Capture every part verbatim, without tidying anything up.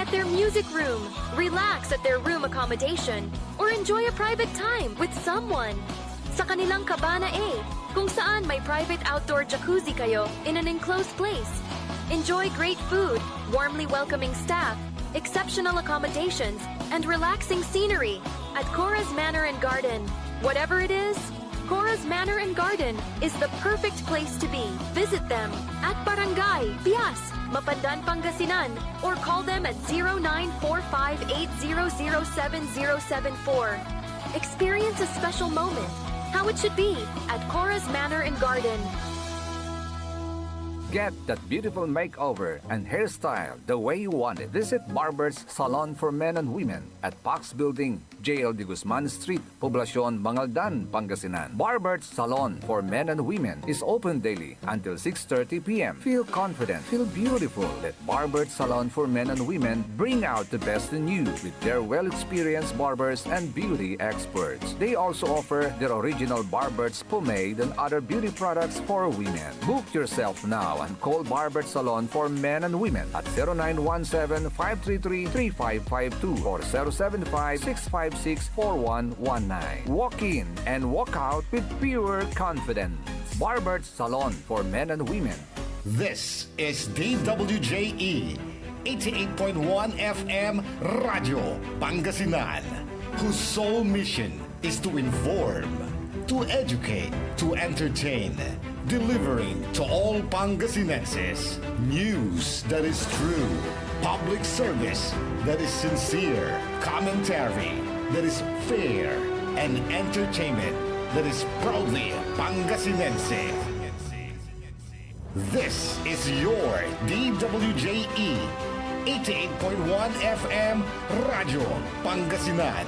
At their music room, relax at their room accommodation, or enjoy a private time with someone. Sa kanilang Cabana A, kung saan may private outdoor jacuzzi kayo in an enclosed place. Enjoy great food, warmly welcoming staff, exceptional accommodations, and relaxing scenery at Cora's Manor and Garden. Whatever it is, Cora's Manor and Garden is the perfect place to be. Visit them at Barangay Pias, Mapandan, Pangasinan, or call them at zero nine four five eight zero zero seven zero seven four. Experience a special moment, how it should be, at Cora's Manor and Garden. Get that beautiful makeover and hairstyle the way you want it. Visit Barber's Salon for Men and Women at Pax Building, J L D Guzman Street, Poblacion, Mangaldan, Pangasinan. Barber's Salon for Men and Women is open daily until six thirty p m. Feel confident, feel beautiful. Let Barber's Salon for Men and Women bring out the best in you with their well-experienced barbers and beauty experts. They also offer their original Barber's pomade and other beauty products for women. Book yourself now and call Barber's Salon for Men and Women at zero nine one seven five three three three five five two or zero seven five six five six four one one nine. Walk in and walk out with pure confidence. Barber's Salon for Men and Women. This is D W J E, eighty-eight point one F M Radyo Pangasinan, whose sole mission is to inform, to educate, to entertain, delivering to all Pangasinenses news that is true, public service that is sincere, commentary that is fair, and entertainment that is proudly Pangasinense. This is your D W J E, eighty-eight point one F M Radyo Pangasinan.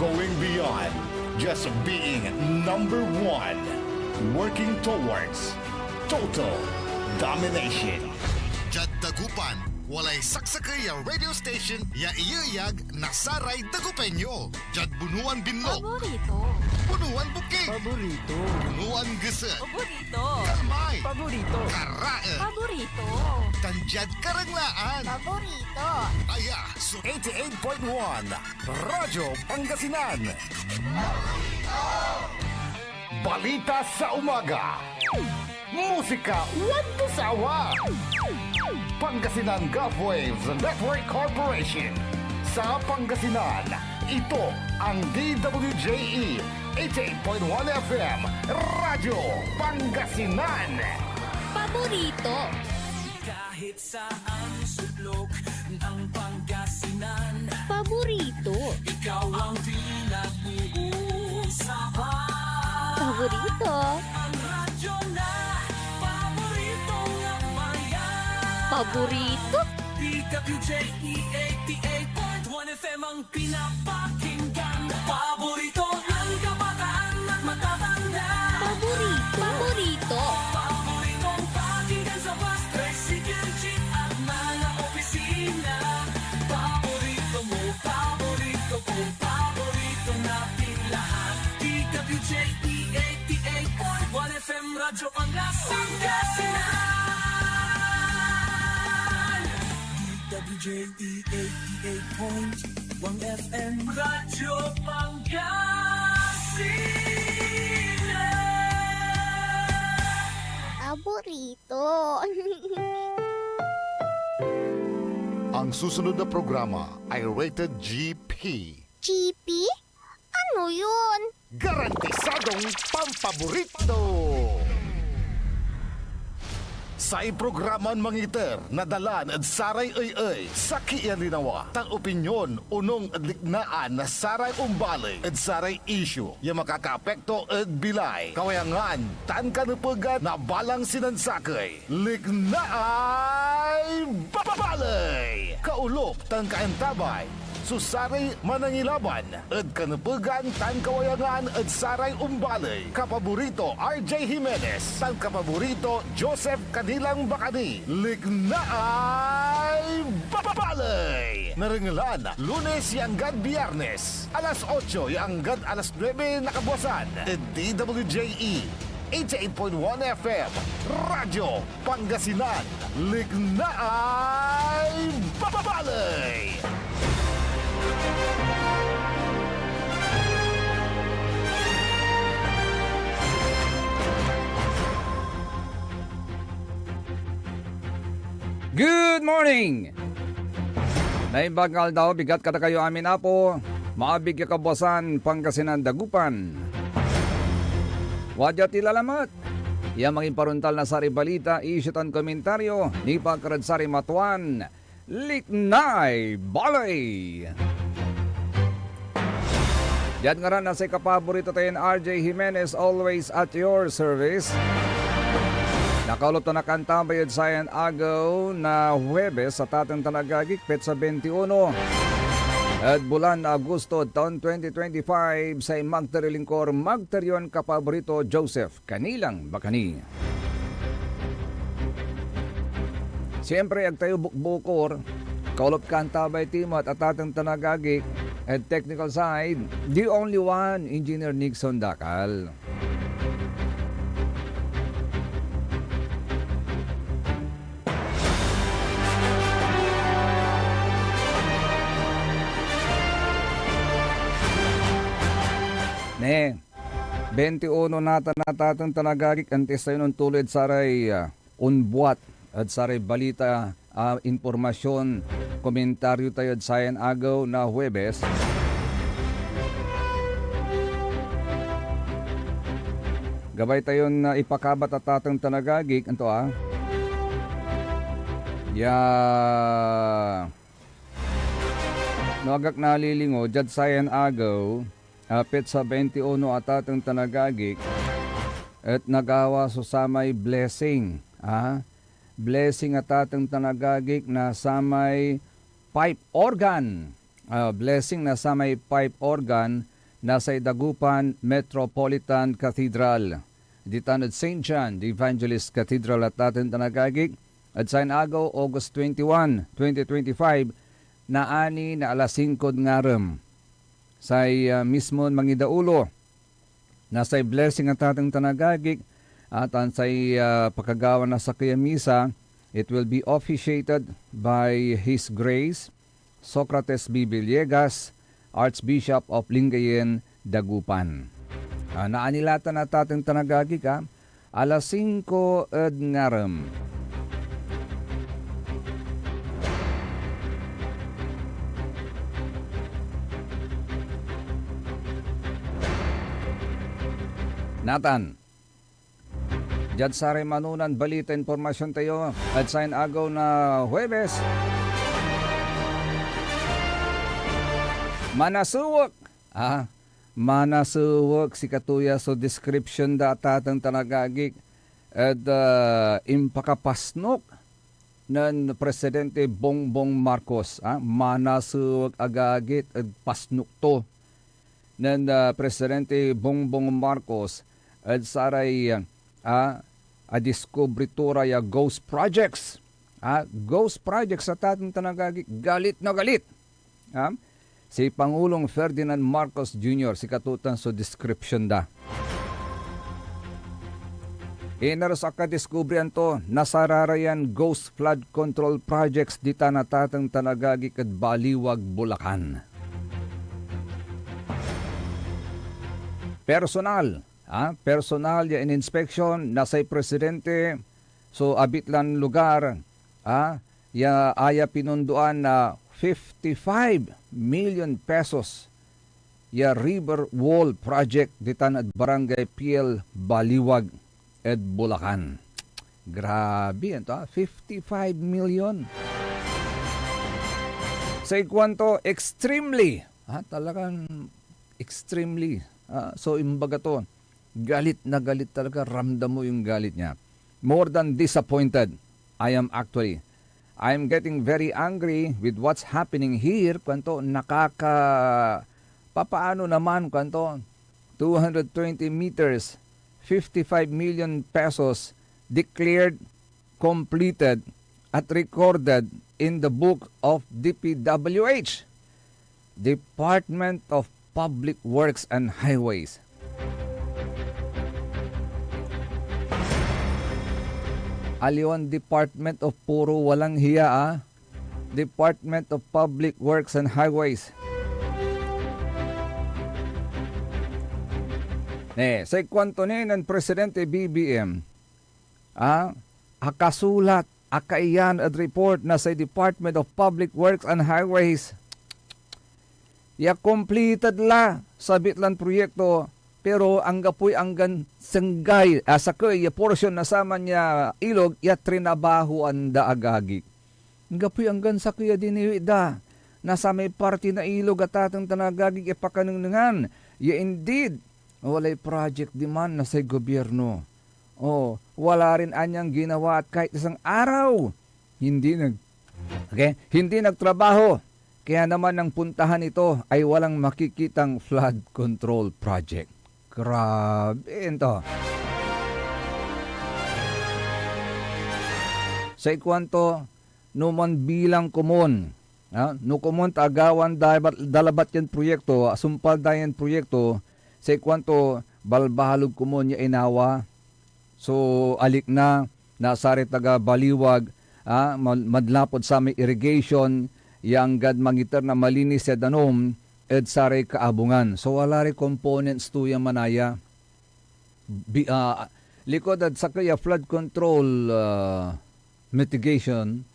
Going beyond just being number one. Working towards total domination. Diad Dagupan, walay saksakey ya radio station ya iyeyag na saray Dagupeño. Diad Bunuan Binlog. Paborito. Bunuan Bukig. Paborito. Bunuan Geset. Paborito. Kalmay. Paborito. Karaen. Paborito. Tan diad Karanglaan. Paborito. Aya so eighty-eight point one Radyo Pangasinan. Balita sa umaga. Musika walang sawa. Pangasinan Gulf Waves Network Corporation. Sa Pangasinan, ito ang D W J E eighty-eight point one F M Radyo Pangasinan. Paborito. Kahit saan sulok ng Pangasinan. Paborito. Ikaw ang pinag-uusapan. Paborito. Ang radyo na paboritong amaya. Paborito. D W J E eighty-eight point one F M ang pinapakinggan. Paborito ng kabataan at matatanda. Paborito. Paborito. Paboritong pakinggan sa bus, tricycle, jeep at mga opisina. Paborito mo, paborito ko, paborito natin lahat. D W J E eighty-eight point one F M Radyo Pangasinan. D W J E eighty-eight point one F M Radyo Pangasinan. Paborito. Ang susunod na programa ay rated G P. G P? Ano yun? Garantisadong pampaborito! Say programan mangiter na dalan ed saray ey-ey, sakey ya linawa, tan opinyon onung ed liknaan na saray ombaley ed saray isyu ya makakaapekto ed bilay, kawayangan, tan kanepegan na balang sinansakey. Liknaay Baley! Kaolop tan kaantabay so saray manangilaban ed kanepegan tan kawayangan ed saray ombaley, kapaborito R J Jimenez tan kapaborito Joseph Cadilang Bacani. Liknaay Baley! Narengelan Lunes ya anggad Biyernes, alas otso ya anggad alas nuebe na kabuasan, ed D W J E eighty-eight point one F M, Radyo Pangasinan, Liknaay Baley! Morning! Naimbag ya aldaw, bigat kadakayo amin, Apo. Maabig ya kabuasan, Pangasinan, Dagupan. Wadya ti lalamet ya mangiparontal na saray balita, isyu tan komentaryo nipaakar ed saray matuan Liknay Baley. Diad ngaran na say kapaborito tayon R J Jimenez, always at your service. Nakaulop tan nakantabay ed sayan agew na Huwebes, atateng tan agagik, petsa twenty-one ed bulan na Agosto ed taon twenty twenty-five, say magter ya lingkor, magter yon kapaborito, Joseph Kanilang Bakani. Siyempre, ag tayo bukbukor. Kaulop kantabay ti met, atateng tan agagik, ed technical side, the only one, Engineer Nixon Dacal. Ne, twenty-one natan, atateng tan agagik, antis tayon ontuloy ed saray, ah, onbuat ed saray balita, ah, impormasyon, komentaryo tayo ed sayan agew na Huwebes. Gabay tayon, ah, ipakabat, atateng tan agagik, anto, ah? Ya, no ag ak nalilingo, diad sayan agew, ah, petsa twenty-one, atateng tan agagik, et nagawa so samay blessing, ah, blessing, atateng tan agagik, na samay pipe organ, ah, blessing na samay pipe organ na say Dagupan Metropolitan Cathedral, ditan ed Saint John the Evangelist Cathedral, atateng tan agagik, ed sayan agew, August twenty-one, twenty twenty-five, naani na alas singkod ngarem. Say, ah, mismon mangidaulo na say blessing, atateng tan agagik, ah, tan say, ah, pakagawa na sakey a misa, it will be officiated by His Grace Socrates B. Villegas, Archbishop of Lingayen, Dagupan. Ah, naani la tan, atateng tan agagik, ah, alas singko ed ngarem. Natan, diad saray manonan balita, impormasyon tayo ed sayan agew na Huwebes, manasewek, ah, manasewek, sikato ya so description da, atateng tan agagik, ed, ah, impakapasnok nen Presidente Bongbong Marcos, ah, manasewek, agagik, ed pasnok to nen, ah, Presidente Bongbong Marcos ed saray, ah, adiskubre to ra ya ghost projects. Ah, ghost projects, atateng tan agagik, galit na galit. Ah, si Pangulong Ferdinand Marcos Junior, sikato tan so description da. Iner so akadiskubrian to na sararayan ghost flood control projects ditan, atateng tan agagik, ed Baliwag, Bulacan. Personal, ah, personal ya ininspeksyon na say presidente so abitlan lugar, ah, ya aya pinondoan na fifty-five million pesos ya river wall project ditan ed Barangay Piel, Baliwag ed Bulacan. Grabe, anto, ah, fifty-five million. Say kuanto, extremely, ah, talagang extremely. Ah, so, imbaga to, galit na galit talaga, ramdam mo yung galit niya. More than disappointed, I am actually. I'm getting very angry with what's happening here. Kuanto, nakaka-, papaano naman, kuanto, two hundred twenty meters, fifty-five million pesos declared completed at recorded in the book of D P W H, Department of Public Works and Highways. Aliwan Department of puro walang hiya, ah. Department of Public Works and Highways. Eh, say kuanto ni nen Presidente B B M, ah, akasulat akaiyan ed report na say Department of Public Works and Highways ya completed la sabit lan proyekto, pero anggapoy anggan senggay, ah, sakey ya portion na saman ya ilog ya trinabahoan da, agagi. Anggapoy anggan sakey ya diniwi da na samay parti na ilog, atateng tan agagi, ya pakanengnengan ya indeed walay project diman na say gobyerno. O, wala rin anyang ginawa at kahit isang araw, hindi nag-, okay? Hindi nagtrabaho. Kaya naman ang puntahan nito ay walang makikitang flood control project. Grabe ito. Say kuanto, no manbilang komon, ah, no komon ta agawan da labat, da labat yan proyekto, asumpal da yan proyekto, say kuanto, balbalog komon ya inawa, so alikna na saray taga Baliwag, ah, ma-, manlapud samay irrigation ya anggad mangiter na malinis ya danum ed saray kaabungan. So, wala ray components to ya manaya. Bi-, ah, likud ed sakey a flood control, ah, mitigation,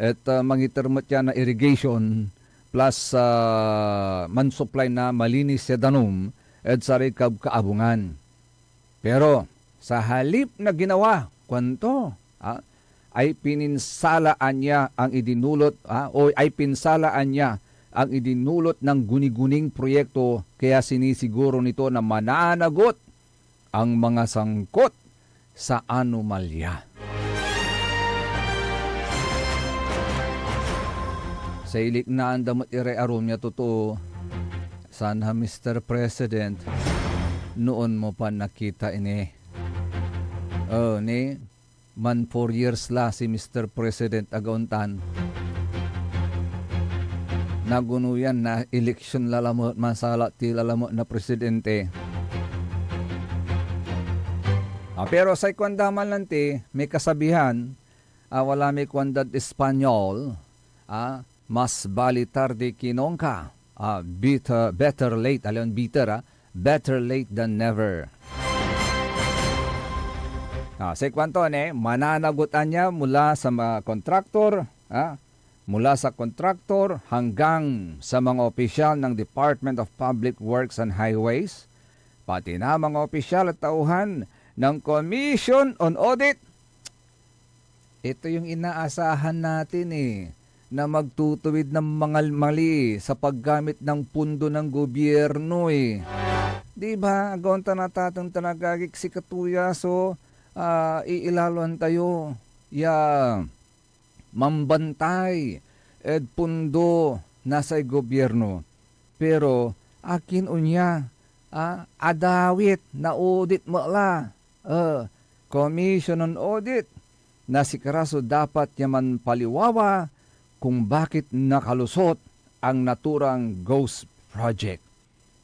et, ah, mangiter met ya na irrigation, plus, ah, mansupply na malinis ya danum ed saray kab-, kaabungan. Pero sa halip na ginawa, kuanto, ah, ay pininsalaan ya ang idinulot, ah, o ay pinsalaan ya ang idinulot ng guni-guning proyekto, kaya sinisiguro nito na mananagot ang mga sangkot sa anomalya. Sa iliknaan da met iray arum ya totoo, sana, Mister President, noon mo pa nakita ini. Oh, ni, man four years la si Mister President, agauntan. Naguno yan na eleksyon lalamet, mansala ti lalamet na presidente. Ah, pero say kuanda man lanti, may kasabihan, ah, wala may kuandad Espanyol, ah, mas bali tarde que nunca. Ah, better, better late, aliwan bitter, ah, better late than never. Ah, say kuanto, ne, mananagot ania mula sa mga kontraktor, ah, mula sa kontraktor hanggang sa mga opisyal ng Department of Public Works and Highways, pati na mga opisyal at tauhan ng Commission on Audit. Ito yung inaasahan natin, eh, na magtutuwid ng mga mali sa paggamit ng pundo ng gobyerno, eh. Di ba, agawan tan, atateng tan agagik, sikato ya so, ah, iilaloan tayo ya mambantay ed pundo na say gobyerno. Pero akin onya, ah, adawit, naudit met la, eh, Commission on Audit, na sikara so dapat ya manpaliwawa kung bakit nakalusot ang naturang ghost project.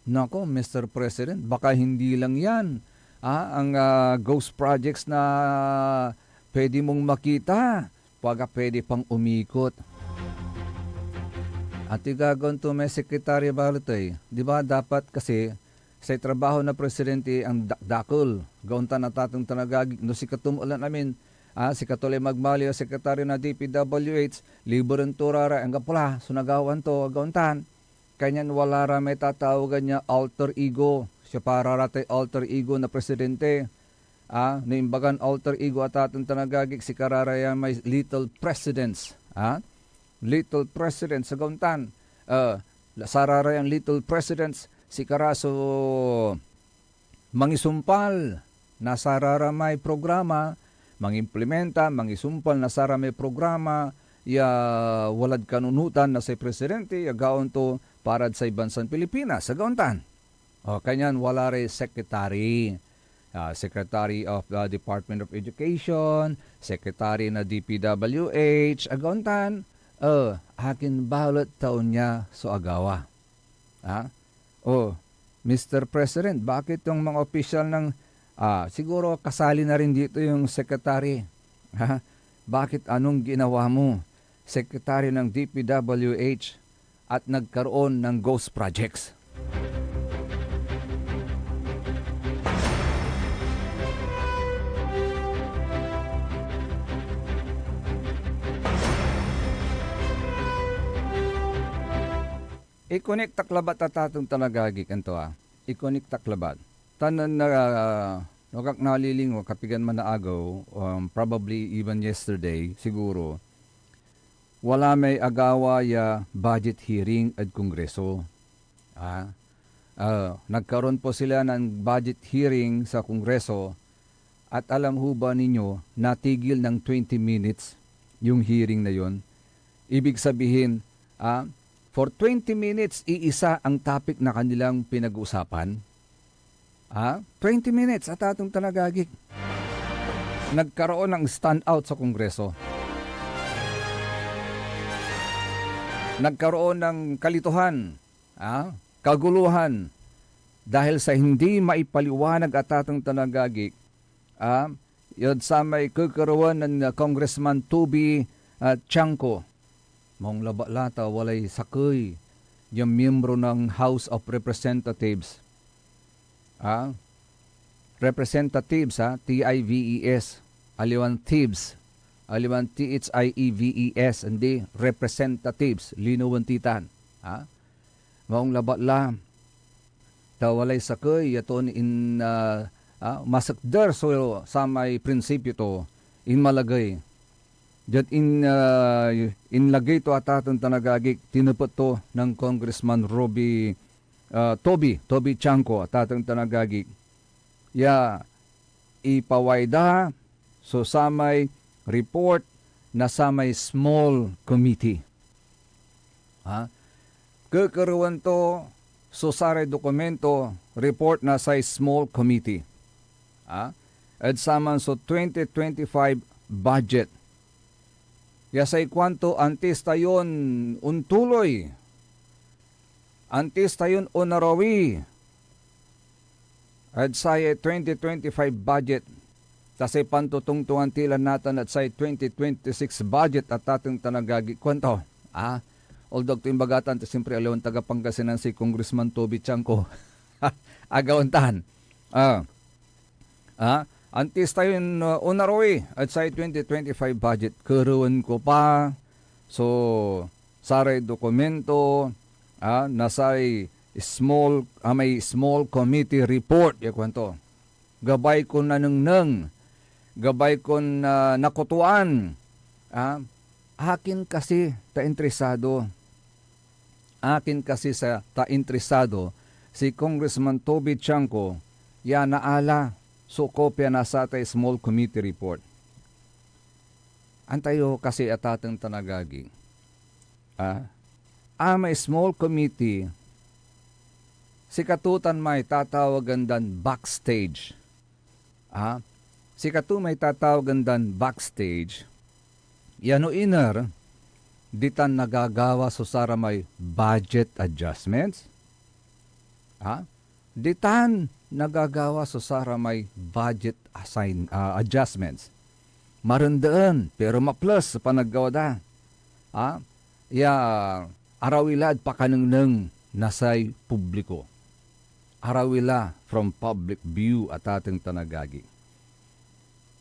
Nako, Mister President, baka hindi lang yan, ah, ang, ah, ghost projects na pwede mong makita. Baga pwede pang umikot. Antoy gagawaen to may sekretarya balet ey? Di ba dapat kasi say trabaho na presidente ang dakdakel? Gawaen tan, atateng tan agagik, no sikato met lan amin, ah, sikato lay magmaliw a sekretaryo na D P W H, liber to ra ra, anggapo la so nagawaen to, gawaen tan. Kanyan wala ra may tatawagan ya alter ego. Siapa ra tay alter ego na presidente? Ah, no imbagan alter ego, atateng tan agagik, sikara ra ya may little presidents. Ah? Little presidents, agawan tan. Ah, sarara yan little presidents, sikara so mangisumpal na sararamay programa, mangimplementa, mangisumpal na saramay programa ya walad kanunotan na say presidente ya gawaen to parad say bansan Pilipinas. Agawan tan. O, kanyan wala ray secretary. Ah, Secretary of the Department of Education, Secretary na D P W H, agawan tan. Eh, akin balet ta onya so agawa? Ha? Oh, Mister President, bakit yung mga opisyal ng, ah, siguro kasali na rin dito yung secretary. Ha? Bakit, anong ginawa mo? Secretary ng D P W H at nagkaroon ng ghost projects. Ikonektak labat a tateng tan agagi, kanto, ah. Ikonektak labat. Tan na, na, no ak nalilingwa, kapigan man a agew, um, probably even yesterday, siguro, wala may agawa ya budget hearing ed Kongreso. Ah, ah, nagkaroon po sila ng budget hearing sa Kongreso at alam ho ba ninyo, natigil ng twenty minutes yung hearing na yon? Ibig sabihin, ah, for twenty minutes, iisa ang topic na kanilang pinag-uusapan. Ah, twenty minutes, atateng tan agagi. Nagkaroon ng standout sa Kongreso. Nagkaroon ng kalituhan, ah, kaguluhan, dahil sa hindi maipaliwanag, atateng tan agagi, ah, yod samay kekerewen nen, ah, Congressman Toby, ah, Tiangco. Maong labat la ta walay sakey ya miyembro ng House of Representatives. Ah, Representatives, ah, T I V E S, aliwan thieves, aliwan T H I E V E S, hindi, representatives, linawen ti tan. Ah, maong labat la ta walay sakey ya ton in, ah, ah, masekder so samay prinsipyo to, inmalagey. Diad in, ah, inlagey to, atateng tan agagi, tinepet to ng Congressman Roby, ah, Toby, Toby Tiangco, atateng tan agagi, ya ipaway da so samay report na samay small committee. Ha? Kekerewen to so saray dokumento, report na say small committee. Ha? Ed saman so twenty twenty-five budget. Ya say kuanto, antis ta yon ontuloy, antis ta yon onarawi ed say twenty twenty-five budget, ta say pantotongtongan ti la natan ed say twenty twenty-six budget, atateng tan agagi, kuanto, ah, although agto imbagatan, ta siyempre aliwan taga Pangasinan si Congressman Toby Tiangco. Agawan tan. Ah, ah, antis ta yon, uh, onarawi ed say twenty twenty-five budget. Kerewen ko pa so saray dokumento, ah, na say small, ah, may small committee report, ya kuanto. Gabay kon nanengneng, gabay kon, ah, nakotoan, ah, akin kasi ta interesado? Akin kasi sa ta interesado si Congressman Toby Tiangco ya naala so kopia na satay small committee report. Antayo kasi, atateng tan agagi, ah, amay small committee, sikato tan may tatawagan dan backstage. Ah, sikato may tatawagan dan backstage, ya no iner, ditan nagagawa so saramay budget adjustments. Ah, ditan nagagawa so saramay budget assign, ah, adjustments. Marendeen, pero maples so panaggawa da. Ah, ya arawi lad pakanengneng na say publiko. Arawi la from public view, atateng tan agagi.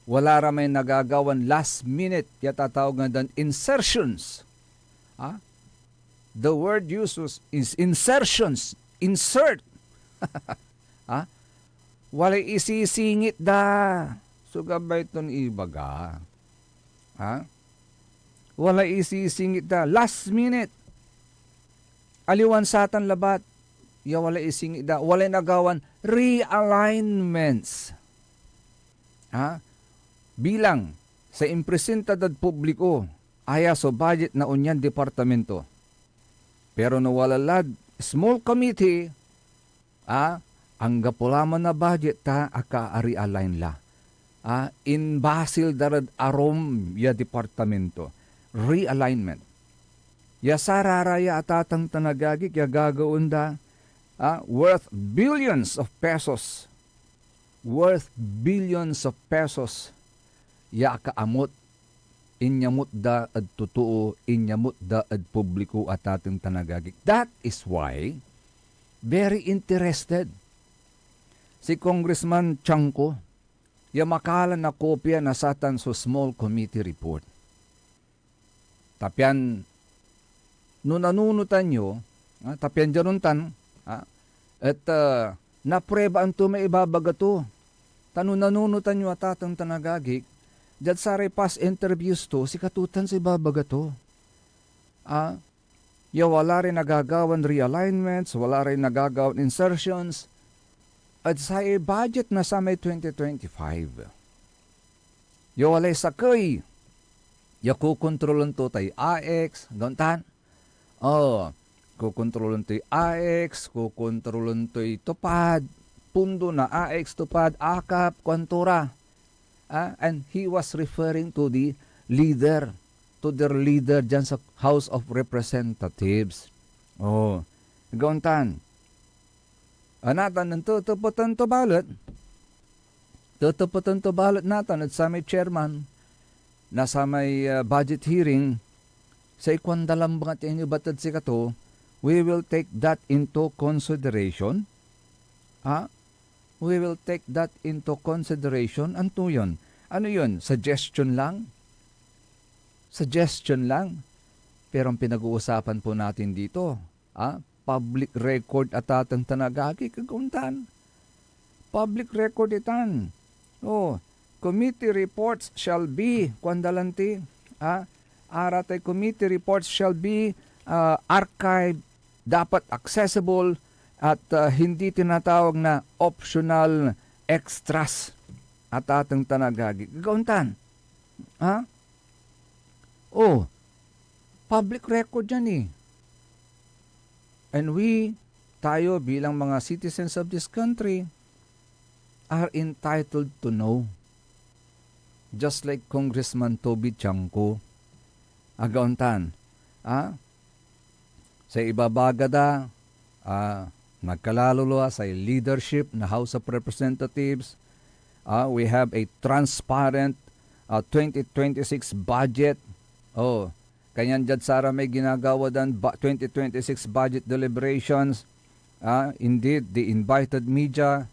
Wala ra may nagagawan last minute ya tatawagan dan insertions. Ah? The word used was is insertions, insert. Ah? Walay isisingit da. So gabay ton ibaga. Ha? Walay isisingit da. Last minute. Aliwan satan labat ya walay isingit da. Walay nagawan realignments. Ha? Bilang sa impresenta dad publiko, aya so budget na onyan departamento. Pero no wala lad small committee, ah, anggapo la man a budget ta aka-realign la. Ah, imbasil da rad arum ya departamento. Realignment. Ya sararaya, atateng tan agagi, ya gagawaen da, ah, worth billions of pesos. Worth billions of pesos ya akaamut, inyamut da ed totoo, inyamut da ed publiko, atateng tan agagi. That is why very interested si Congressman Tiangco ya makaala na kopia na satan so small committee report. Ta pian no nanunotan yo, Ah, ta pian diad ontan, ah, et, ah, napruebaan to may ibabaga to. Ta no nanunotan yo, atateng tan agagik, diad saray past interviews to, sikato tan so ibabaga to. Ah, ya wala ray nagagawan realignments, wala ray nagagawan insertions, ed say budget na samay twenty twenty-five. Ya walay sakey ya kokontrolan to tay AICS, ag ontan? Oh, kokontrolan toy AICS, kokontrolan toy TUPAD, pundo na AICS, TUPAD, AKAP, kuanto ra. Ah, and he was referring to the leader, to their leader diyan sa House of Representatives. Oh, ag ontan? Ah, natan, nen tetepetan to balet, tetepetan to balet natan ed samay chairman na samay, ah, budget hearing, say kuanda labat ya inebat ed sikato, "We will take that into consideration." Ah, "We will take that into consideration." Anto yun? Ano yun? Suggestion lang? Suggestion lang. Pero ang pinag-uusapan po natin dito, ah, public record, atateng tan agagik, ag ontan? Public record itan. Oh, "Committee reports shall be," kuanda lanti, ah, aratay "committee reports shall be, ah, archived," dapat accessible at, ah, hindi tinatawag na optional extras, atateng tan agagik, ag ontan? Ha? Oh, public record yan eh. And we, tayo bilang mga citizens of this country, are entitled to know. Just like Congressman Toby Tiangco. Ag ontan, ah, say ibabaga da, ah, nagkalalolo, ah, say leadership na House of Representatives, ah, we have a transparent, ah, twenty twenty-six budget. Oh, kanyan diad saramay ginagawa dan ba-, twenty twenty-six budget deliberations, ah, indeed, the invited media,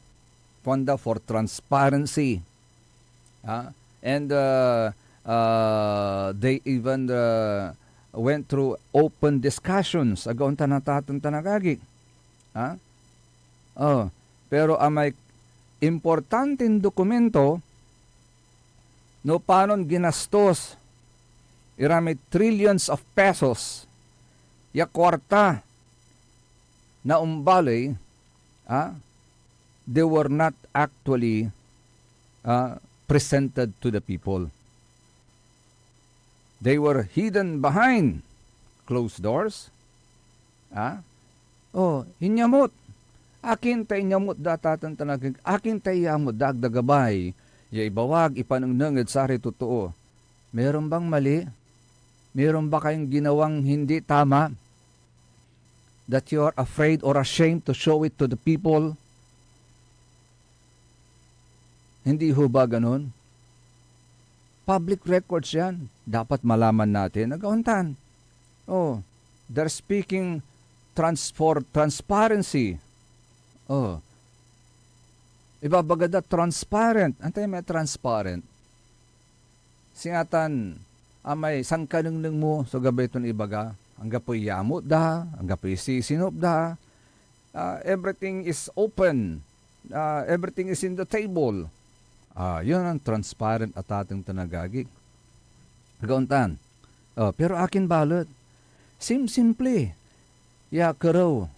funda for transparency. Ah, and, uh, uh, they even, uh, went through open discussions. Ag ontan, atateng tan agagik. Ah? Oh, pero amay importanteng dokumento, no panon ginastos iramay trillions of pesos ya kuarta na ombaley, ah, they were not actually, ah, presented to the people. They were hidden behind closed doors. Ah? Oh, inyamot. Akin ta inyamot da, atateng tan agagik? Akin ta iyamot da, ag da gabay ya ibawag, ipanengneng ed saray totoo? Meron bang mali? Meron ba kayong ginawang hindi tama that you are afraid or ashamed to show it to the people? Hindi ho ba ganun? Public records yan. Dapat malaman natin. Ag ontan. Oh, they're speaking trans-, for transparency. Oh. Ibabaga da transparent. Anto may transparent? Singa tan amay sankanengneng mo so gabay ton ibaga, anggapoy yamot da, anggapoy sisinop da, ah, everything is open, ah, everything is in the table. Ah, yun ang transparent, atateng tan agagik. Ag ontan. Oh, pero akin balet, simsimple ya kerew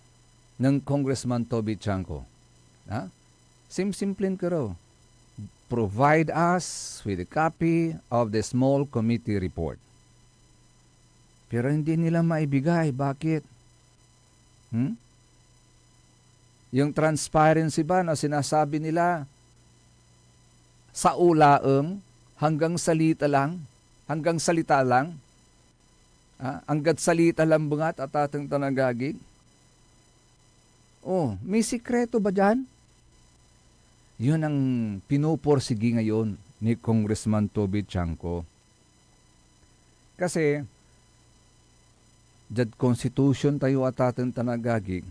nen Congressman Toby Tiangco. Ha? Simsimplin kerew. Provide us with a copy of the small committee report. Pero hindi nila maibigay. Bakit? Hmm? Yung transparency ba na sinasabi nila, sa ulaem, hanggang salita lang, hanggang salita lang? Ah, anggad salita lang bengat, atateng tan agagik? Oh, may sikreto ba diyan? Yun ang pinupursigi ngayon ni Congressman Toby Tiangco. Kasi, diad Constitution tayo, atateng tan agagik,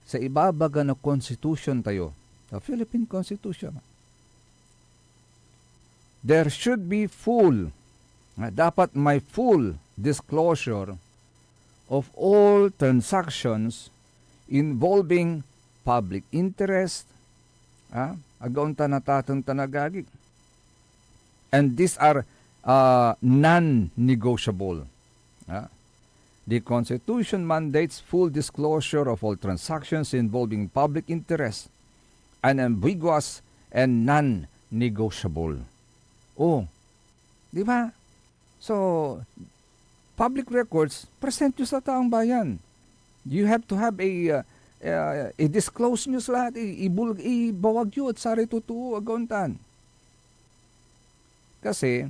sa ibabaga na Constitution tayo, the Philippine Constitution, there should be full, ah, dapat may full disclosure of all transactions involving public interest, ah, agaon ta natateng tan agagik. And these are, uh, non-negotiable. Ah, the Constitution mandates full disclosure of all transactions involving public interest, unambiguous and non-negotiable. Oh, di ba? So, public records, present yo sa taong bayan. You have to have a, uh, uh, i-disclose nyo sa lahat, i-, ibul-, ibawag yo ed saray totoo, agaon tan. Kasi,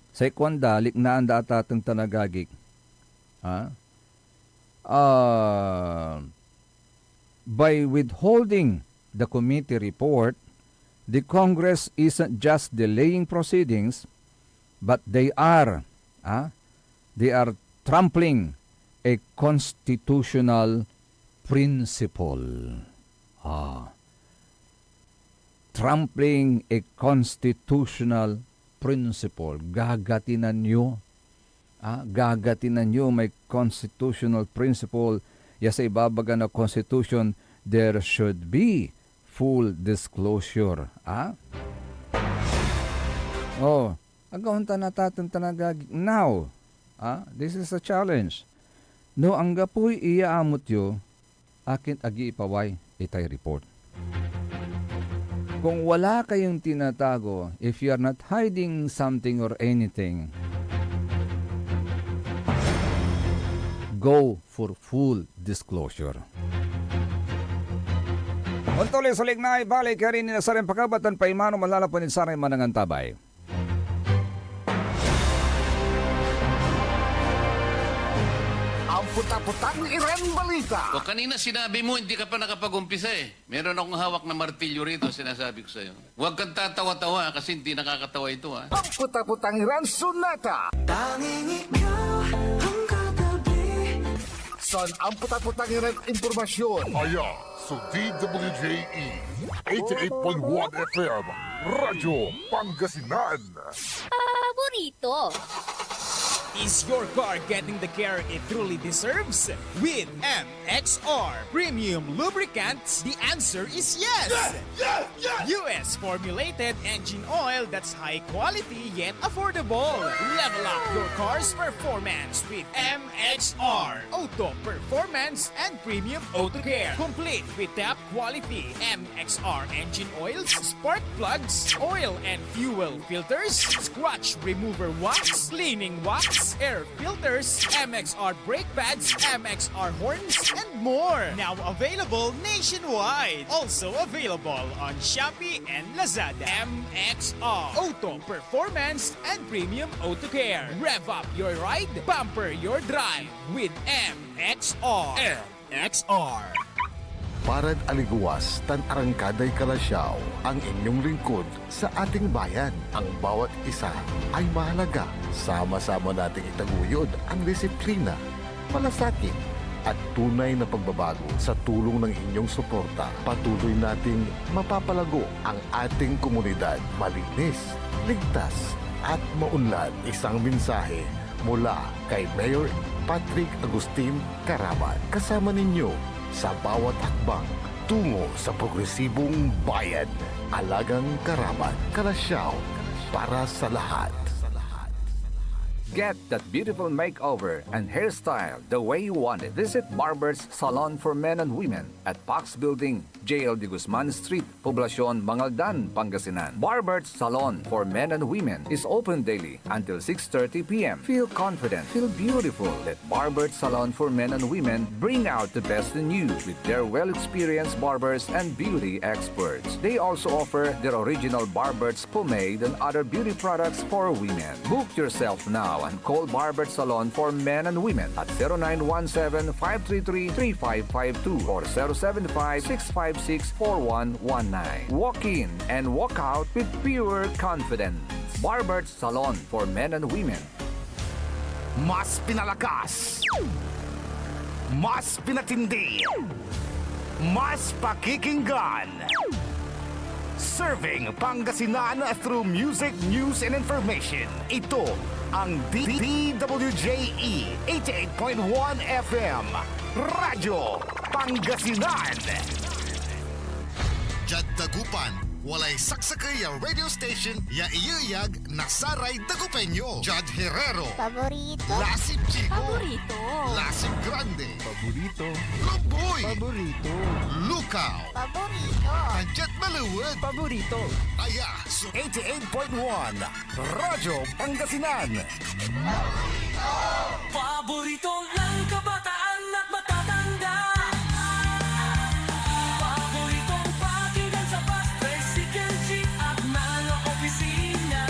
say kuanda, liknaan da atateng tan agagik. Ha? Ah, by withholding the committee report, the Congress isn't just delaying proceedings, but they are, ah, they are trampling a constitutional principle. Ah, trampling a constitutional principle. Gagatinan yo, ah, gagatinan yo may constitutional principle ya sa ibabaga na Constitution, there should be full disclosure. Ah? Oh, agaon ta natateng tan agagik. Now, ah, this is a challenge. No anggapoy iyaamut yo, akin agi ipaway itay report. Kung wala kayong tinatago, if you are not hiding something or anything, go for full disclosure. Ontuloy so liknay balik, yari ni na saray pakabatan paimano manlalapwan ed saray manangantabay. Ampot-apotang iran balita. O, kanina sinabi mo, hindi ka pa nakapag-umpisa eh. Meron akong hawak na martilyo rito, sinasabi ko sa'yo. Huwag kang tatawa-tawa kasi hindi nakakatawa ito, ah. Ampot-apotang iran sonata. Tanging ikaw ang katabi. San ampot-apotang iran impormasyon. Aya so D W J E, eighty-eight point one F M, Radyo Pangasinan. Paborito. Is your car getting the care it truly deserves? With M X R Premium Lubricants, the answer is yes! Yes! Yes! Yes! U S formulated engine oil that's high quality yet affordable. Level up your car's performance with M X R Auto Performance and Premium Auto Care. Complete with top quality M X R engine oils, spark plugs, oil and fuel filters, scratch remover wax, cleaning wax, air filters, M X R brake pads, M X R horns, and more. Now available nationwide. Also available on Shopee and Lazada. M X R Auto Performance and Premium Auto Care. Rev up your ride, pamper your drive with M X R. X R. Parad aligewas tan arangkaday kalasyaw, ang inyong lingkod sa ating bayan. Ang bawat isa ay mahalaga. Sama-sama nating itaguyod ang disiplina, malasakit, at tunay na pagbabago. Sa tulong ng inyong suporta, patuloy nating mapapalago ang ating komunidad. Malinis, ligtas, at maunlad. Isang mensahe mula kay Mayor Patrick Agustin Caraman. Kasama ninyo sa bawat hakbang tungo sa progresibong bayan. Alagang Caraman, Kalasyaw, para sa lahat. Get that beautiful makeover and hairstyle the way you want it. Visit Barber's Salon for Men and Women at Pax Building, J L D Guzman Street, Poblacion, Mangaldan, Pangasinan. Barber's Salon for Men and Women is open daily until six thirty p m. Feel confident, feel beautiful. Let Barber's Salon for Men and Women bring out the best in you with their well-experienced barbers and beauty experts. They also offer their original Barber's pomade and other beauty products for women. Book yourself now and call Barber's Salon for Men and Women at zero nine one seven, five three three, three five five two or zero seven five, six five six, four one one nine. Walk in and walk out with pure confidence. Barber's Salon for Men and Women. Mas pinalakas, mas pinatindi, mas pakikinggan. Serving Pangasinan through music, news, and information. Ito ang D W J E eighty-eight point one F M, Radyo Pangasinan. Diad Dagupan, walay saksakey ya radio station ya iyeyag na saray Dagupeño. Jad Herrero. Paborito. Lasib Chico. Paborito. Lasib Grande. Paborito. Lumboy. Paborito. Lukaw. Paborito. Tan diad Maliwet. Paborito. Aya so eighty-eight point one Radyo Pangasinan. Paborito ng kabataan at matatanda. Paboritong pakinggan sa bus, tricycle, jeep at mga opisina.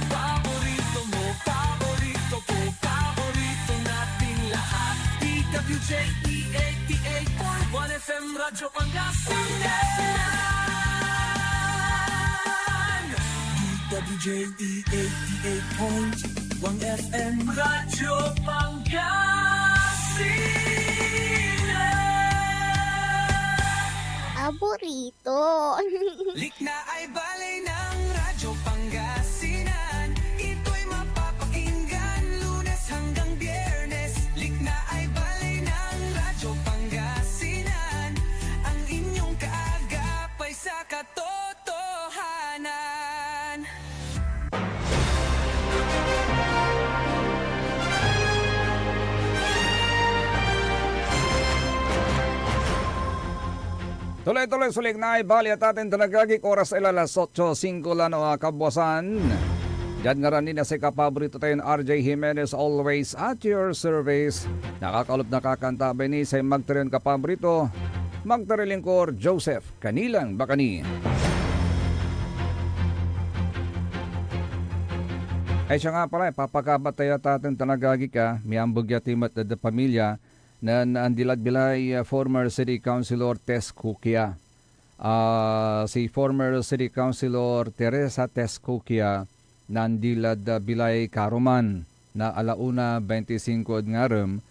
Paborito mo, paborito ko, paborito nating lahat. D W J E eighty-eight point one F M Radyo Pangasinan. D W J E eighty-eight point one F M Radyo Pangasinan. Paborito. Likna ay baley ng Radyo Pangasinan. Ito'y mapapakinggan Lunes hanggang Biyernes. Likna ay baley ng Radyo Pangasinan. Ang inyong kaagap ay sa katotohanan. Tuloy-tuloy so likna ay baley at atin talagagik, oras ay alas otso singko la no, ah, kabwasan. Diad ngaran ni na say kapaborito tayon R J Jimenez, always at your service. Nakakalop, nakakantabay ni say magtarion kapaborito, magtarion lingkor, Joseph Kanilang Bakani. Ay siya nga pala, ipapakabat tayo at atin talagagik, ah, miambeg ya ti met ed pamilya nen andi lad bilay, ah, former City Councilor Tess Cuquia. Ah, si former City Councilor Teresa Tess Cuquia nandi lad, ah, bilay karuman na ala una bainti singko ed ngarem,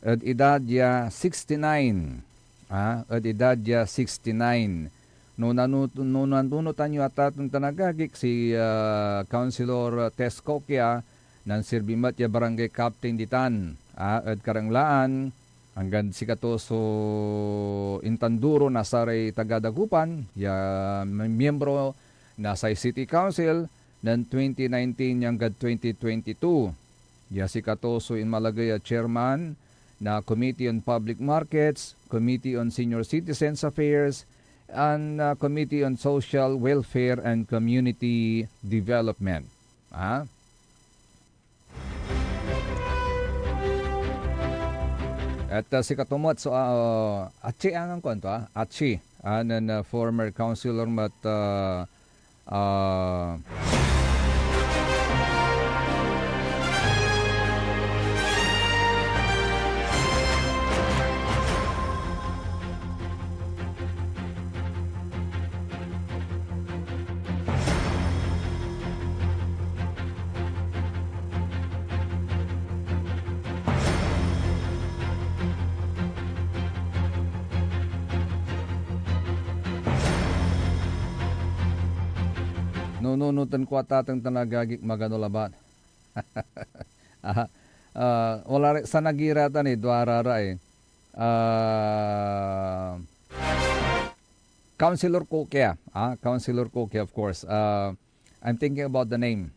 ed idad ya sixty-nine. Ah, ed idad ya sixty-nine. No nanu-, no nanunotan yo ata ton talagagik si, ah, Councilor Tess Cuquia, nansirbi met ya barangay captain ditan, ah, ed Karanglaan, anggad sikato so intanduro na saray taga Dagupan ya mi-, miyembro na say City Council nen twenty nineteen ya anggad twenty twenty-two. Ya sikato so inmalagey a chairman na Committee on Public Markets, Committee on Senior Citizens Affairs, and, ah, Committee on Social Welfare and Community Development. Ah? Et, ah, sikato met so, ah, atsi, angan kuanto, ah, atsi, ah, nen, ah, former councilor met, ah, ah, Nununoten ko a tateng tan agagik, magano labat. Ah, ah, wala ri-, sanagira tan eh, duara ra eh. Ah, Councilor Cuquia, ah, Councilor Cuquia, of course. Ah, I'm thinking about the name.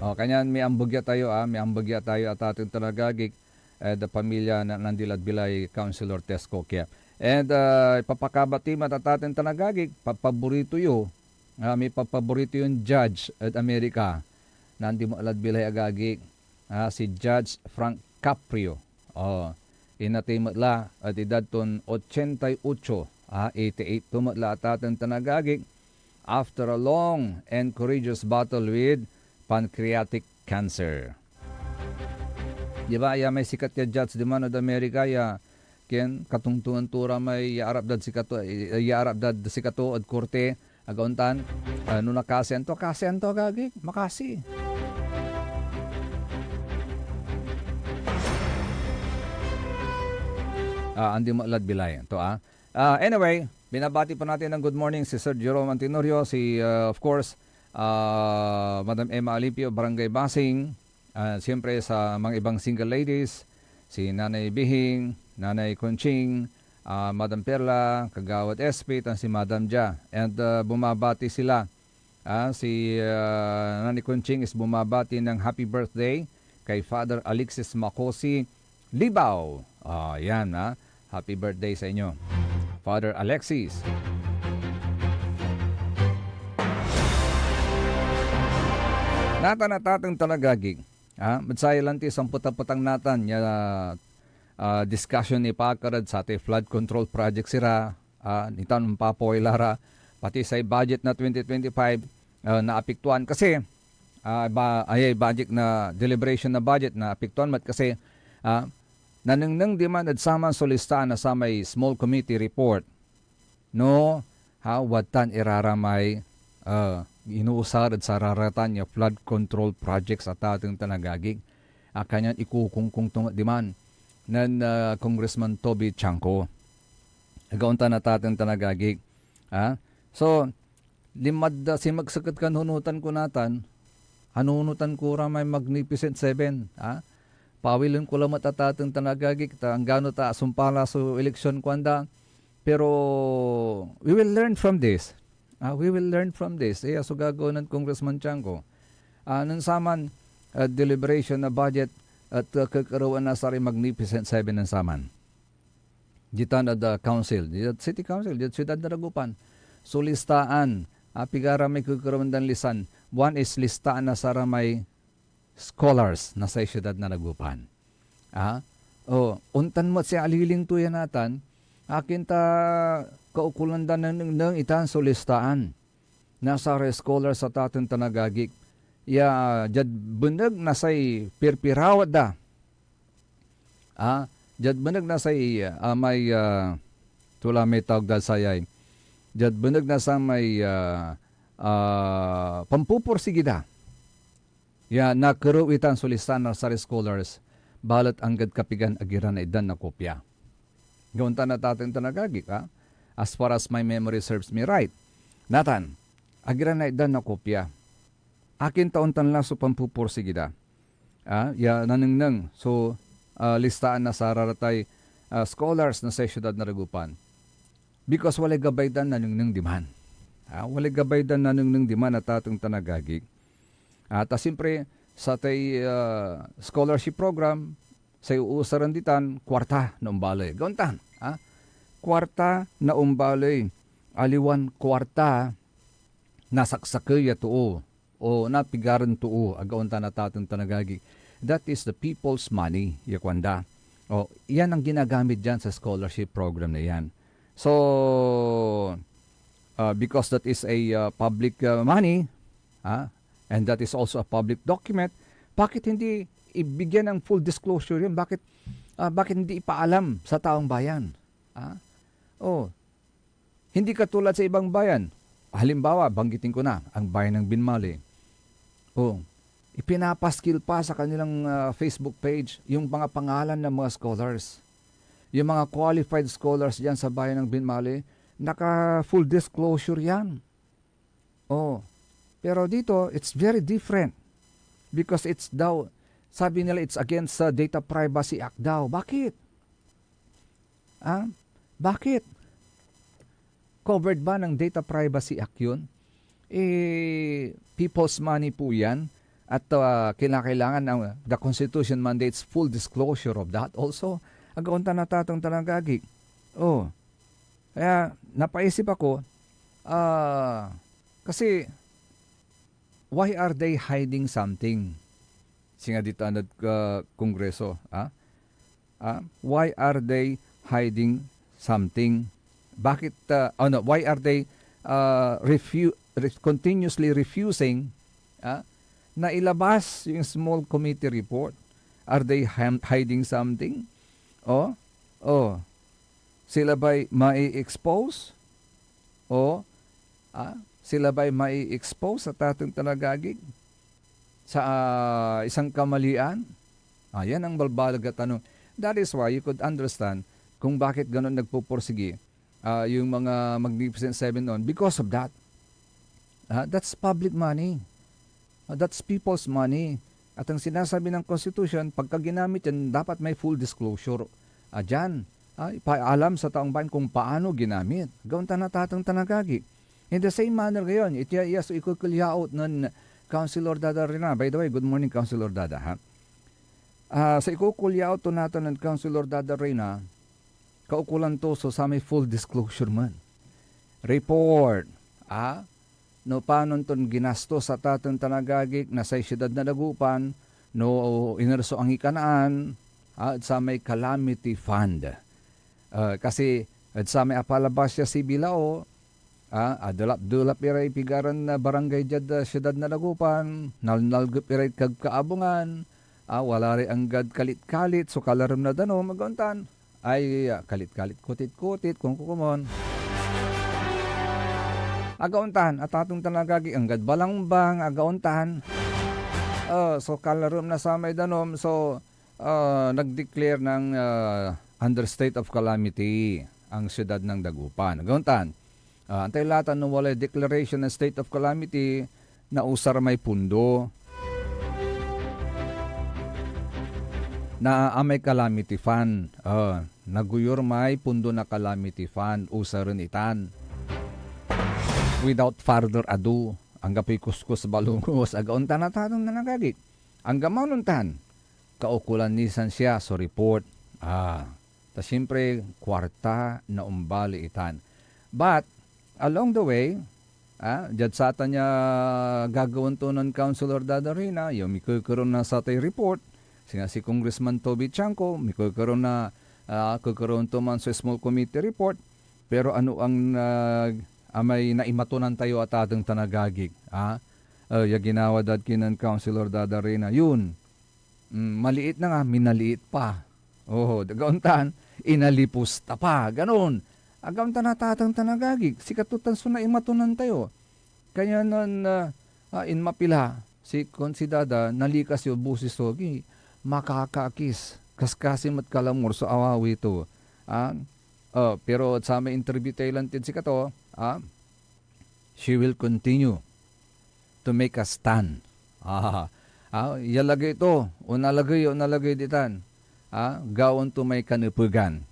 Oh, kanyan miambeg ya tayo, ah, miambeg ya tayo a tateng tan agagik, eh, the pamilya na nandi lad bilay, Councilor Tess Cuquia. And, ah, ipapakabati met a tateng tan agagik, papaborito yo, ah, mipapaborito yon judge ed Amerika, nandi met lad bilay agagik, ah, si Judge Frank Caprio. Oh, inatey met la ed idad ton ochenta y ocho, ah, eighty-eight to met la a tateng tan agagik, after a long and courageous battle with pancreatic cancer. Di ba, ya may sikat ya judge diman ed Amerika ya, ken katongtongan to ra may yaarap dad sikato, yaarap dad sikato ed korte, agaon tan, ah, no nakasian to, kasian to, agagik, makasi. Ah, andi met lad bilay to, ah. Ah, anyway, Binabati po natin ng good morning si Sir Jerome Antenorio, si, ah, of course, ah, Madam Emma Alimpio, Barangay Basing, ah, siyempre sa mga ibang single ladies, si Nanay Bihing, Nanay Conching, ah, Madam Perla, Kagawad S P, tan si Madam Ja. And, ah, bumabati sila, ah, si, ah, Nanay Conching is bumabati ng happy birthday kay Father Alexis Macosi Libao. Ah, yan, ah. Happy birthday sa inyo, Father Alexis. Natan a tateng tan agagi, ah, ed saya lanti samput a petang natan ya, ah, discussion nipaakar ed satay flood control projects ira, ah, nitan ompapaway la ra, pati say budget na twenty twenty-five, ah, naapektuan kasi, ah, ba, ayay budget na, deliberation na budget, naapektuan met kasi, ah, nanengneng diman ed saman so listaan na samay small committee report no, ha, wadtan iraramay, ah, inuusar ed sararatan ya flood control projects a tateng tan agagi. Ah, kanyan ikukungkung to met diman nen, ah, Congressman Toby Tiangco. Agaon tan a tateng tan agagi. Ah, so, limad, ah, simeksek ed kanunotan ko natan, anunotan ko ra may Magnificent Seven, ah. Pawilen ko lamet a tateng tan agagi, ta anggano ta asumpal la so eleksyon, kuanda. Pero we will learn from this. Ah, we will learn from this. Iya so gagawaen nen Congressman Tiangco. Ah, nen saman, ah, deliberation na budget et, ah, kekerewen na saray Magnificent Seven nen saman. Ditan ed, ah, council, diad city council, diad siudad na Dagupan. So, listaan, ah, pigara may kekerewen dan lisan. One is listaan na saramay scholars na say siudad na Dagupan. Ah? Oh, ontan met si aliling to ya natan, akin ta kaukolan da nanengneng itan so listaan na saray scholars a tateng tan agagi ya diad beneg na say pirpirawat da. Ah, diad beneg na say, ah, may, ah, tula may tawag da sayay, diad beneg na samay, ah, ah, pampupursigi da ya nakerew itan so listaan na saray scholars, balet anggad kapigan ag ira naitdan na kopia. Gaon tan a tateng tan agagi, ah, as far as my memory serves me right, natan, ag ira naitdan na kopia. Akin ta ontan la so pampupursigi da, ah, ya nanengneng so, ah, listaan na sararatay, ah, scholars na say siudad na Dagupan. Because walay gabay dan nanengneng diman. Ah, walay gabay dan nanengneng diman a tateng tan agagi. Ah, ta siyempre, satay, ah, scholarship program, say uusaren ditan, kuarta na ombaley. Gaon tan, ah, kuarta na ombaley, aliwan kuarta na saksakey a too o na pigaren too, agaon tan a tateng tan agagi. That is the people's money, ya kuanda. O, yan ang ginagamit diyan sa scholarship program na yan. So, ah, because that is a, ah, public, ah, money, ah, and that is also a public document, bakit hindi ibigyan ng full disclosure yun? Bakit, ah, bakit hindi ipaalam sa taong bayan? Ah? Oh, hindi katulad sa ibang bayan. Halimbawa, banggitin ko na, ang bayan ng Binmali. Oh, ipinapaskil pa sa kanilang, ah, Facebook page yung mga pangalan ng mga scholars. Yung mga qualified scholars diyan sa bayan ng Binmali, naka full disclosure yan. Oh. Pero dito, it's very different. Because it's daw, sabi nila, it's against sa Data Privacy Act daw. Bakit? Ah? Bakit? Covered ba ng Data Privacy Act yun? Eh, people's money po yan. At, ah, kinakailangan ng, the Constitution mandates full disclosure of that also. Agaon tan a tateng tan agagi. Oh. Kaya napaisip ako, ah, kasi why are they hiding something? Singa ditan ed, ah, Kongreso, ah? Ah, why are they hiding something? Bakit, ah, ano, why are they, ah, refu-, re-, continuously refusing, ah, na ilabas yung small committee report? Are they ham-, hiding something? Oh, oh. Sila ba'y mai-expose? O, ah, sila ba'y mai-expose sa tateng tan agagi sa, ah, isang kamalian? Ah, yan ang balbaleg a tanong. That is why you could understand kung bakit ganon nagpupursigi ah, yung mga Magnificent Seven noon because of that. Ah, that's public money. Ah, that's people's money. At ang sinasabi ng Constitution, pagka ginamit yan, dapat may full disclosure. Ah, dyan, ah, ipaalam sa taong bayan kung paano ginamit. Gaon ta natatang tanagagi. In the same manner ngayon, iti iya so ikukulyaot nen Councilor Dada Reyna. By the way, good morning, Councilor Dada, ha? Ah, sa ikukulyaot to natan nen Councilor Dada Reyna, kaukulan to so samay full disclosure man. Report, ah, no panon ton ginastos a tateng tan agagik na say siudad na Dagupan, no iner so angikanaan, ah, ed samay calamity fund. Ah, kasi ed samay apalabas ya sibilao, ah, adelap-delap iray pigaran na barangay diad, ah, siudad na Dagupan, nalnalgep iray kagkaabungan, ah, wala ray anggad kalit-kalit so kalarem na danum, agaon tan. Ay, ah, kalit-kalit, kutit-kutit, kung kukomon. Agaon tan, atateng tan agagi, anggad balangbang, agaon tan. Oh, so kalarem na samay danum, so, ah, nag-declare ng, ah, under state of calamity ang siyudad ng Dagupan. Agaon tan, ah, antay latan no walay declaration ng state of calamity, nausar may pundo na amay calamity fund. Ah, nagoyor may pundo na calamity fund, usaren itan. Without further ado, anggapoy kuskus balungos, agaon tan atateng tan agagi. Anggaman ontan, kaukolan ni San Sia so report. Ah, ta siyempre, kuarta na ombali itan. But, along the way, ah, diad satan ya gagawaen to nen Councilor Dada Reyna, ya mikekerew na satay report, singa si Congressman Toby Tiangco, mikekerew na, ah, kekerewen to man so small committee report, pero ano ang, ah, amay naimatunan tayo, atateng tan agagik, ah? Eh, ya ginawa dad kinen Councilor Dada Reyna, yun. Mm, maliit na nga, minaliit pa. Oo, agaon tan, inalipus ta pa, ganun. Agaon tan atateng tan agagik, sikato tan so naimatunan tayo. Kaya nan, ah, ah, inmapila si Consi Dada, nalikas yo bosis to, gi, makakaakis, kaskasi met kalamor so awawi to. Ah, ah, pero samay interview tayo lan tid sikato, ah, she will continue to make a stand. Ah, ah, ya lagey to, onalagey, onalagey ditan. Ah, gawaen to may kanepegan.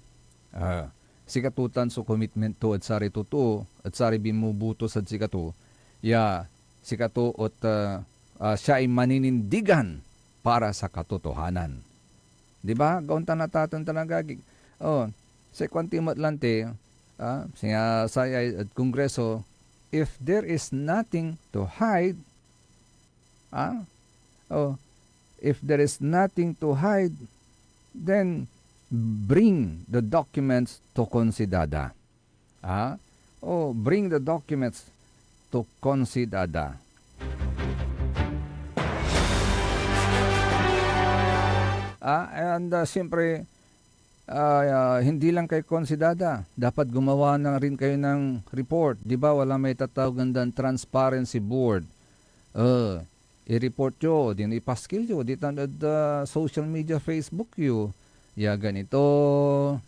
Ah, sikato tan so commitment to ed saray totoo, ed saray binmubutos ed sikato, ya sikato et, ah, ah, siya ay maninindigan para sa katotohanan. Di ba? Gaon tan atateng tan agagik. Oh, say kuanti met lanti, ah, singa say ed Kongreso, if there is nothing to hide, ah, oh, if there is nothing to hide, then bring the documents to Consi Dada. Ah, oh, bring the documents to Consi Dada. Ah, and, ah, siyempre, ah, ah, hindi lang kay Consi Dada, dapat gumawa na rin kayo ng report. Di ba, wala may tatawagan dan transparency board? Eh, i-report yo, din ipaskil yo, ditan ed, ah, social media, Facebook yo. Ya ganito,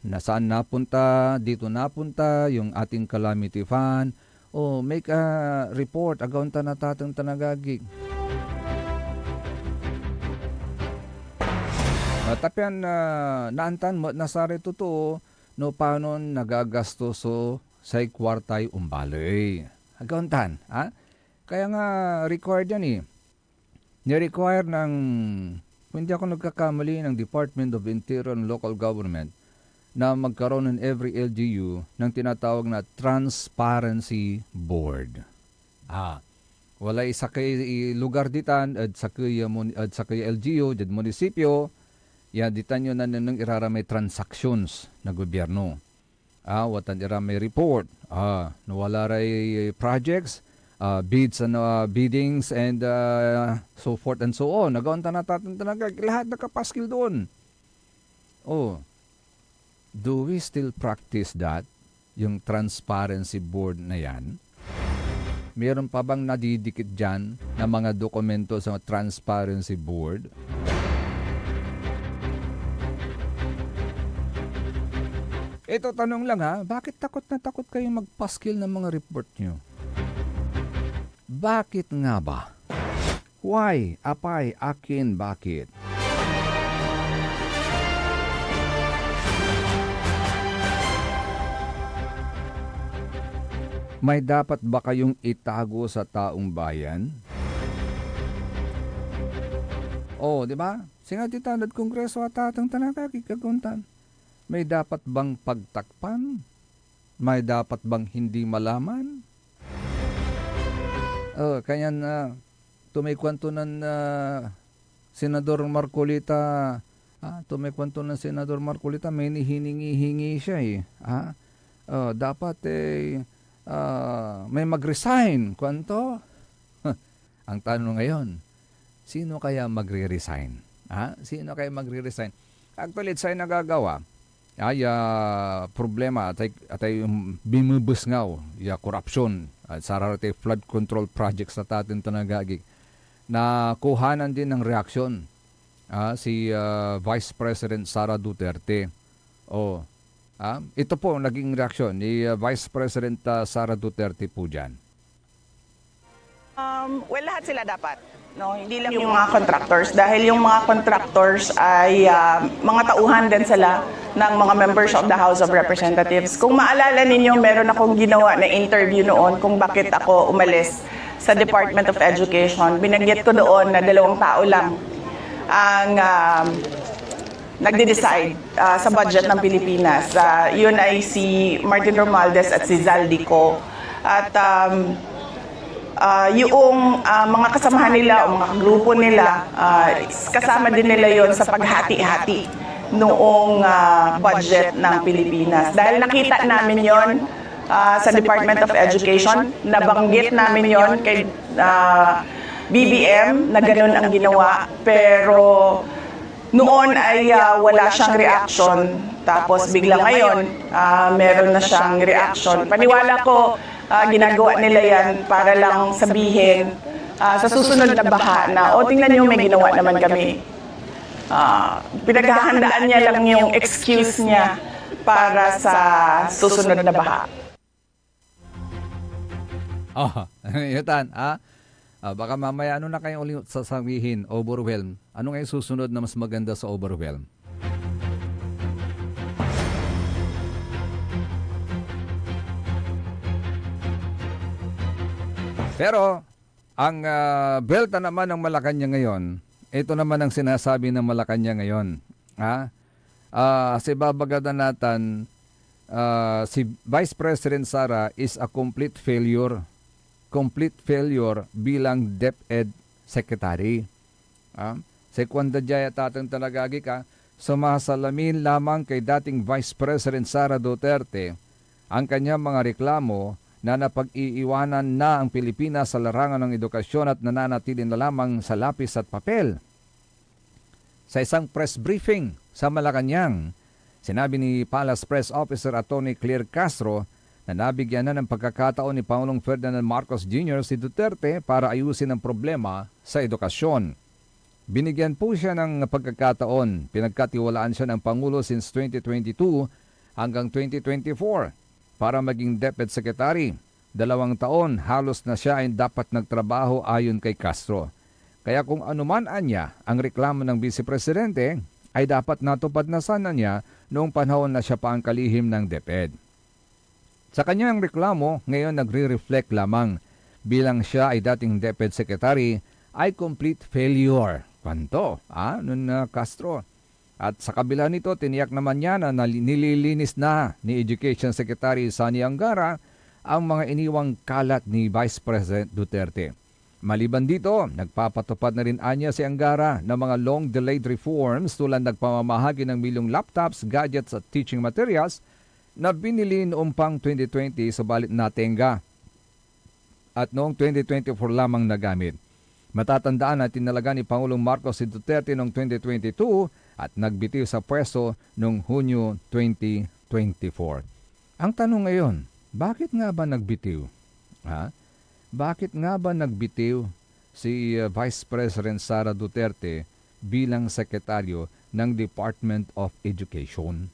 nasaan napunta, dito napunta yung ating calamity fund. Oh, make a report, agaon tan atateng tan agagik. Ah, ta pian, ah, naantan met na saray totoo no panon nagagastos so say kuartay ombaley. Agaon tan, ha? Kaya nga required yan, eh. Ni-require ng, kung hindi ako nagkakamali, ng Department of Interior and Local Government na magkaroon in every L G U ng tinatawag na Transparency Board. Ah, walay sakey lugar ditan ed sakey a mun-, ed sakey a L G U diad munisipyo, ya ditan yo nanengneng iraramay transactions na gobyerno. Ah, watan ira may report. Ah, no wala ray projects, ah, bids and, ah, biddings and, ah, so forth and so on. Nagaon tan atateng tan agagik, lahat nakapaskil doon. Oh, do we still practice that? Yung transparency board na yan? Meron pa bang nadidikit diyan na mga dokumento sa transparency board? Ito, tanong lang ha, bakit takot na takot kayong magpaskil ng mga report nyo? Bakit nga ba? Why? Apay, akin, bakit? May dapat ba kayong itago sa taong bayan? Oh, di ba? Singa ti tanad Kongreso ata atang tanaka, kikaguntan. May dapat bang pagtakpan? May dapat bang hindi malaman? Oh, kanyan, ah, tumay kuanto nen, ah, Senador Marcoleta, ah, tumay kuanto nen Senador Marcoleta, may nihiningi-hingi siya, eh. Ah, oh, dapat, eh, ah, may mag-resign, kuanto? Ang tanong ngayon, sino kaya magre-resign? Ha? Sino kaya magre-resign? Actually, it's ay nagagawa. Ay, ah, problema, atay, atay, um, bimibesngaw ya korupsyon at sarara tay flood control projects na tatin tanagagik. Nakuhanan din ng reaksyon, ah, si, ah, Vice President Sara Duterte. Oh, ah, ito po naging reaksyon ni, ah, Vice President, ah, Sara Duterte po dyan. Um, well, lahat sila dapat. No, hindi lang yung mga contractors, dahil yung mga contractors ay, ah, mga tauhan din sila ng mga members of the House of Representatives. Kung maalala ninyo, meron akong ginawa na interview noon kung bakit ako umalis sa Department of Education. Binanggit ko doon na dalawang tao lang ang, um, nagde-decide, ah, sa budget ng Pilipinas. Ah, yun ay si Martin Romualdez at si Zaldy Co. At, um, ah, yung, ah, mga kasamahan nila o mga grupo nila, ah, kasama din nila yon sa paghati-hati noong, ah, budget ng Pilipinas. Dahil nakita namin yon, ah, sa Department of Education, nabanggit namin yon kay, ah, B B M na ganun ang ginawa, pero noon ay, ah, wala siyang reaction, tapos bigla ngayon, ah, meron na siyang reaction. Paniwala ko, ah, ginagawa nila yan para lang sabihin, ah, sa susunod na baha na, "O, tingnan niyo, may ginawa naman kami." Ah, pinaghahandaan niya lang yung excuse niya para sa susunod na baha. Oh, yutan, ah. Ah, baka mamaya ano na kayong ulit sasabihin, overwhelm. Ano nga yung susunod na mas maganda sa overwhelm? Pero, ang, ah, belta naman ng Malacanang ngayon, ito naman ang sinasabi ng Malacanang ngayon. Ha? Ah, sa ibabaga na natan, ah, si Vice President Sara is a complete failure. Complete failure bilang DepEd Secretary. Ah, say kuanda dia ya tateng tan agagi ka, sumasalamin lamang kay dating Vice President Sara Duterte ang kanyang mga reklamo na napag-iiwanan na ang Pilipinas sa larangan ng edukasyon at nananatili na lamang sa lapis at papel. Sa isang press briefing sa Malacanang, sinabi ni Palace Press Officer Attorney Claire Castro na nabigyan na ng pagkakataon ni Pangulong Ferdinand Marcos Junior si Duterte para ayusin ang problema sa edukasyon. Binigyan po siya ng pagkakataon, pinagkatiwalaan siya ng Pangulo since twenty twenty-two hanggang twenty twenty-four para maging DepEd Secretary. Dalawang taon, halos na siya ay dapat nagtrabaho ayon kay Castro. Kaya kung anuman anya ang reklamo ng Vice Presidente, ay dapat natupad na sana niya noong panahon na siya pa ang kalihim ng DepEd. Sa kanyang reklamo, ngayon nagre-reflect lamang bilang siya ay dating DepEd Secretary ay complete failure. Kwanto, ah, nun, ah, Castro. At sa kabila nito, tiniyak naman niya na nali-, nililinis na ni Education Secretary Sonny Angara ang mga iniwang kalat ni Vice President Duterte. Maliban dito, nagpapatupad na rin anya si Angara ng mga long-delayed reforms tulad ng pamamahagi ng milyong laptops, gadgets at teaching materials na binili noong pang twenty twenty subalit natenga at noong twenty twenty-four lamang nagamit. Matatandaan na tinalaga ni Pangulong Marcos si Duterte noong twenty twenty-two at nagbitiw sa pwesto noong Hunyo twenty twenty-four. Ang tanong ngayon, bakit nga ba nagbitiw? Ha? Bakit nga ba nagbitiw si, uh, Vice President Sara Duterte bilang sekretaryo ng Department of Education?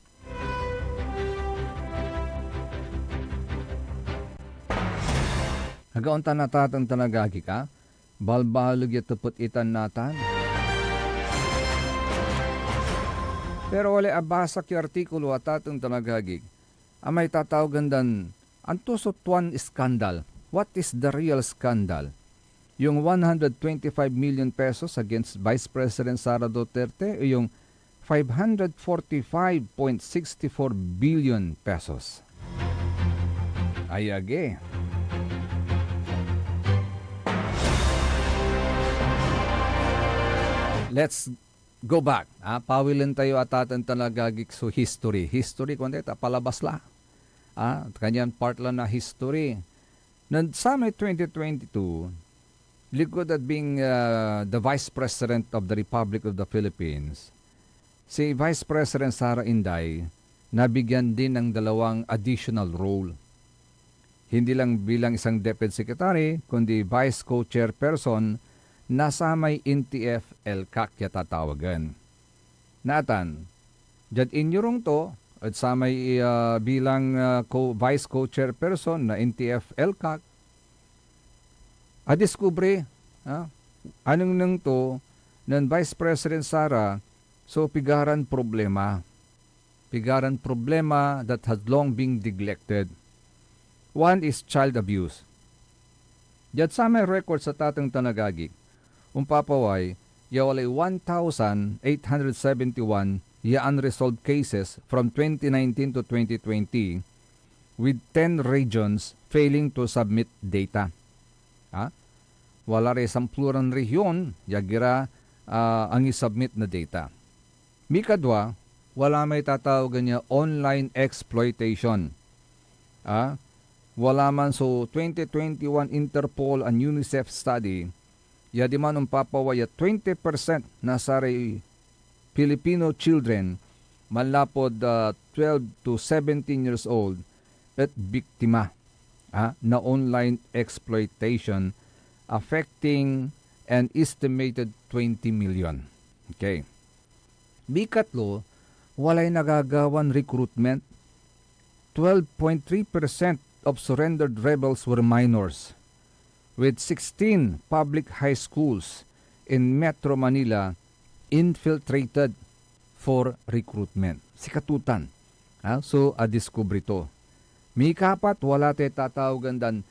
Agaon tan atateng tan agagi ka, balbaleg ya tepet itan natan. Pero walay abasak ya artikulo atateng tan agagik, amay tatawagan dan, anto so tuan iskandal? What is the real scandal? Yung one hundred twenty-five million pesos against Vice President Sara Duterte o yung five hundred forty-five point six four billion pesos? Ay agi. Let's go back. Ah, pawilen tayo atateng tan agagik so history. History, kundi ta palabas la. Ah, kanyan part la na history. Nen samay twenty twenty-two, likod at being, ah, the Vice President of the Republic of the Philippines, si Vice President Sara Inday nabigyan din ng dalawang additional role. Hindi lang bilang isang Deputy Secretary, kundi Vice Co-Chairperson na samay N T F ELCAC ya tatawagen. Natan, diad inyorung to, ed samay, ah, bilang, ah, co-, Vice Co-Chairperson na N T F ELCAC, adiskubre, ah, anengneng to nen Vice President Sara so pigaran problema. Pigaran problema that has long been neglected. One is child abuse. Diad samay records atateng tan agagi, ompapaway ya walay one thousand eight hundred seventy-one ya unresolved cases from twenty nineteen to twenty twenty, with ten regions failing to submit data. Ha? Wala ray samploran rehiyon ya ag ira, ah, angisubmit na data. Mikadwa, wala may tatawagan ya online exploitation. Ah, wala man so twenty twenty-one Interpol and UNICEF study ya diman ompapaway a twenty percent na saray Filipino children manlapud, ah, twelve to seventeen years old et biktima, ah, na online exploitation, affecting an estimated twenty million. Okay. Mikatlo, walay nagagawan recruitment. Twelve point three percent of surrendered rebels were minors, with sixteen public high schools in Metro Manila infiltrated for recruitment. Sikatotan. Ah, so, adiskubre to. Mikapat, wala tay tatawagan dan